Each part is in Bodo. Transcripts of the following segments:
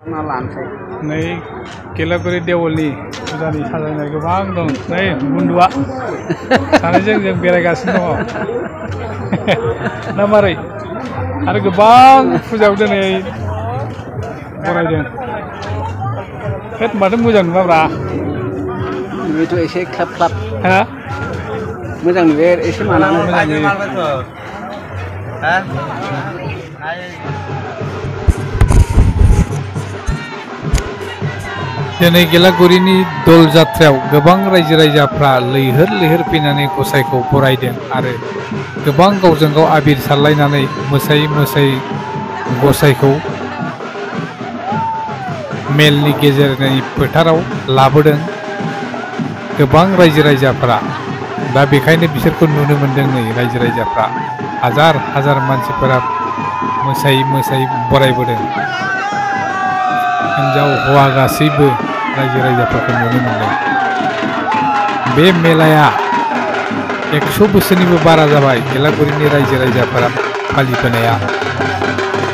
नै गेलापुरि देवलनि फुजानि साजायनाय गोबां दं नै बुन्दुआ सानैजों जों बेरायगासिनो दङ ना मारै आरो गोबां फुजायाव दिनै बरायदों हेद माथो मोजां नुवाब्रा बेथ' एसे ख्लाब ख्लाब हा मोजां नुयो एसे मानानै मोजां नुयो दिनै गेलापुरिनि दल जात्रायाव गोबां रायजो राजाफ्रा लैहोर लैहोर फैनानै गसाइखौ बरायदों आरो गोबां गावजों गाव आबिर सारलायनानै मोसायै मोसायै गसाइखौ मेलनि गेजेरनि फोथाराव लाबोदों गोबां रायजो राजाफ्रा दा बेखायनो बिसोरखौ नुनो मोन्दों नै रायजो राजाफ्रा हाजार हाजार मानसिफोरा मोसायै मोसायै बरायबोदों हिन्जाव हौवा गासैबो रायजो राजाफोरखौ नुनो मोन्दों बे मेलाया 100 बोसोरनिबो बारा जाबाय गेलापुरिनि रायजो राजाफोरा फालिबोनाया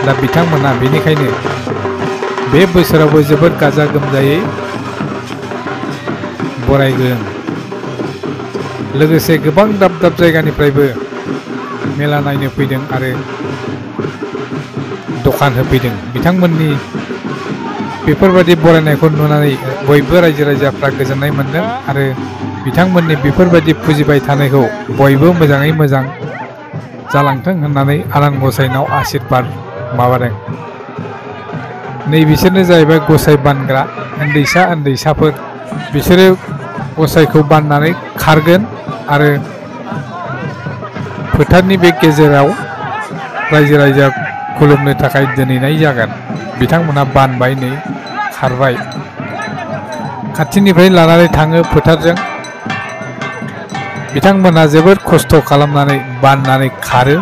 दा बिथांमोना बेनिखायनो बे बोसोरावबो जोबोद गाजा गोमजायै बरायगोन लोगोसे गोबां दाब दाब जायगानिफ्रायबो मेला नायनो फैदों आरो दखान होफैदों बिथांमोननि बेफोरबायदि बरायनायखौ नुनानै बयबो रायजो राजाफ्रा गोजोननाय मोन्दों आरो बिथांमोननि बेफोरबायदि फुजिबाय थानायखौ बयबो मोजाङै मोजां जालांथों होननानै आनान गसाइनाव आशीर्बाद माबादों नै बिसोरनो जाहैबाय गसाइ बानग्रा उन्दैसा उन्दैसाफोर बिसोरो गसाइखौ बाननानै खारगोन आरो फोथारनि बे गेजेराव रायजो राजा खुलुमनो थाखाय दोनहैनाय जागोन बिथांमोना बानबाय नै खारबाय खाथिनिफ्राय लानानै थाङो फोथारजों बिथांमोना जोबोद खस्थ' खालामनानै बाननानै खारो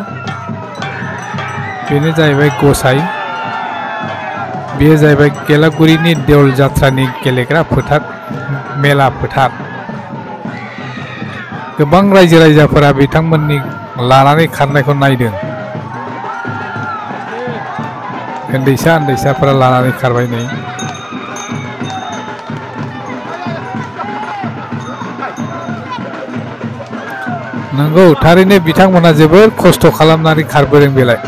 बेनो जाहैबाय गसाइ बेयो जाहैबाय गेलापुरिनि देवल जात्रानि गेलेग्रा फोथार मेला फोथार गोबां रायजो राजाफोरा बिथांमोननि लानानै खारनायखौ नायदों उन्दैसा उन्दैसाफोरा लानानै खारबाय नै नंगौ थारैनो बिथांमोना जोबोर खस्थ' खालामनानै खारबोदों बेलाय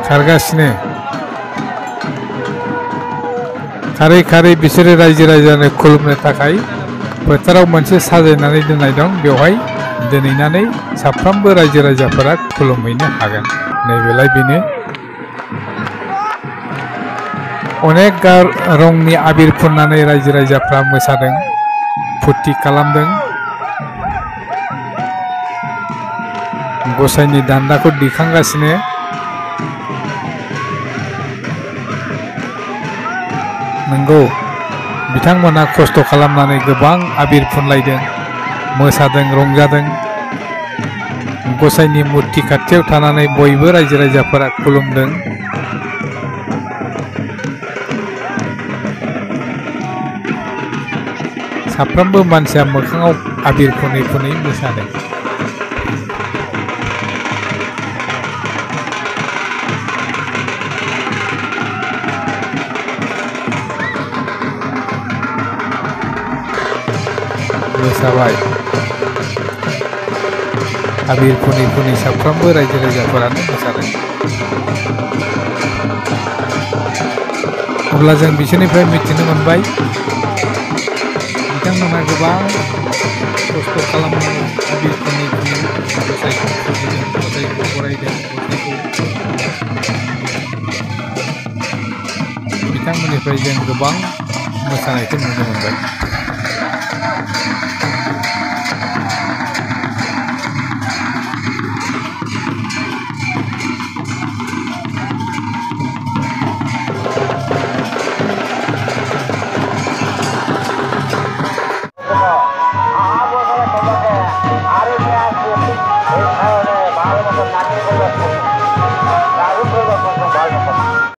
खारगासिनो खारै खारै बिसोरो रायजो राजानो खुलुमनो थाखाय फोथाराव मोनसे साजायनानै दोननाय दं बेवहाय दोनहैनानै साफ्रोमबो रायजो राजाफोरा खुलुमहैनो हागोन नैबेलाय बेनो अनेक रंनि आबिर फुननानै रायजो राजाफ्रा मोसादों फुरथि खालामदों गसाइनि दान्दाखौ दिखांगासिनो नंगौ बिथांमोना खस्थ' खालामनानै गोबां आबिर फुनलायदों मोसादों रंजादों गसाइनि मुर्ति खाथियाव थानानै बयबो रायजो राजाफोरा खुलुमदों साफ्रोमबो मानसिया मोखाङाव आबिर फुनै फुनै मोसादों मोसाबाय आबिर फुनै फुनै साफ्रोमबो रायजो राजाफोरानो मोसादों अब्ला जों बिसोरनिफ्राय मिथिनो मोनबाय बिथांमोना गोबां खस्थ' खालामनानै आबिर फुनै फुनै गसाइखौ फुजिदों गसाइखौ बरायदों गसाइखौ बिथांमोननिफ्राय जों गोबां मोसानायखौ नुनो मोनबाय